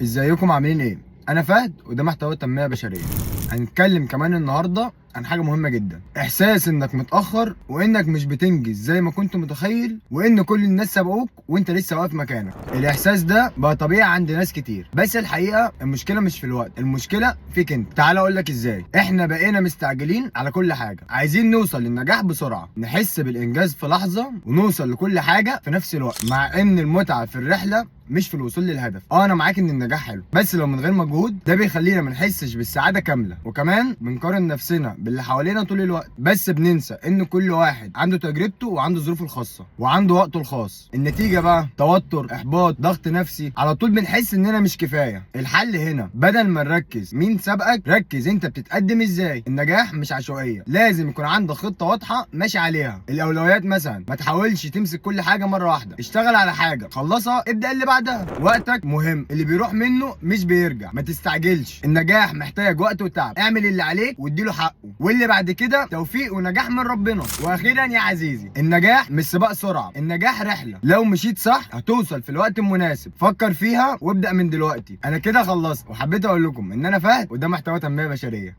ازيكم عاملين ايه؟ انا فهد وده محتوى تنمية بشرية. هنتكلم كمان النهارده عن حاجة مهمة جدا، احساس انك متاخر وانك مش بتنجز زي ما كنت متخيل، وان كل الناس سبقوك وانت لسه واقف مكانك. الاحساس ده بقى طبيعي عند ناس كتير، بس الحقيقة المشكلة مش في الوقت، المشكلة فيك انت. تعال اقول لك ازاي. احنا بقينا مستعجلين على كل حاجة، عايزين نوصل للنجاح بسرعة، نحس بالانجاز في لحظة، ونوصل لكل حاجة في نفس الوقت، مع ان المتعة في الرحلة مش في الوصول للهدف. انا معاك ان النجاح حلو، بس لو من غير مجهود ده بيخلينا ما نحسش بالسعادة كاملة، وكمان بنقارن نفسنا باللي حوالينا طول الوقت، بس بننسى ان كل واحد عنده تجربته وعنده ظروفه الخاصة وعنده وقته الخاص. النتيجة بقى توتر، احباط، ضغط نفسي، على طول بنحس اننا مش كفاية. الحل هنا بدل ما نركز مين سبقك، ركز انت بتتقدم ازاي. النجاح مش عشوائية، لازم يكون عندك خطه واضحة ماشي عليها. الاولويات مثلا، ما تحاولش تمسك كل حاجة مرة واحدة، اشتغل على حاجة خلصها ابدا اللي بعدها. وقتك مهم، اللي بيروح منه مش بيرجع، ما تستعجلش. النجاح محتاج وقت وتعب، اعمل اللي عليك واديله حقه، واللي بعد كده توفيق ونجاح من ربنا. واخيرا يا عزيزي، النجاح مش سباق سرعة، النجاح رحله، لو مشيت صح هتوصل في الوقت المناسب. فكر فيها وابدا من دلوقتي. انا كده خلصت، وحبيت اقول لكم ان انا فهد وده محتوى تنمية بشرية.